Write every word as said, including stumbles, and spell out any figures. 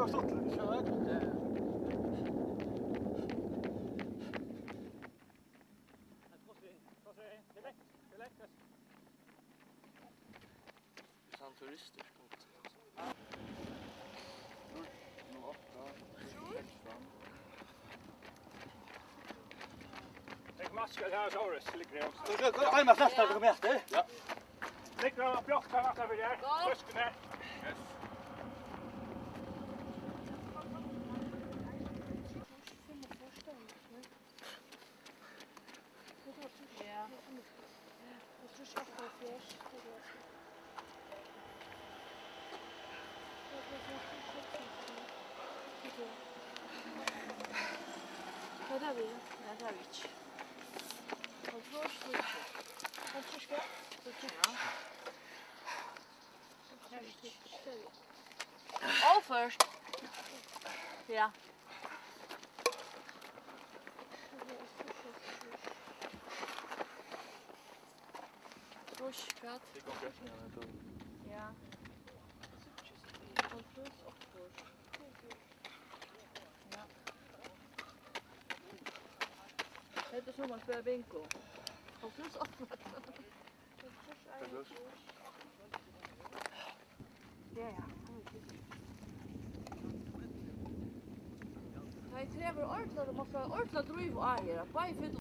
Stuttligt. Hvis han turister. Eg má skal hava Sáris, liggur her. Tú skal, tú, Alma, fast, tú kemur eftir. Ja. Liggur hann á brjóst, hann ætlar við her. Góð. Fløskuna. Yes. Ja. Hvat er við? Ja, tað er vit ikki. Hálvtrýss, fýraogtrýss. Hálvtrýss, ja. Fýraogtrýss. Ja. All first. Ja. Trýss, hvat? Ja. Hálvtrýss, áttaogfýrs. Ja. Hetta er sum at spæla bingo. Hálvtrýss, áttaogfýrs. Ja, ja. Nei, tað er ordiliga, tú mást hava ordiliga drív á her, at bæði fylla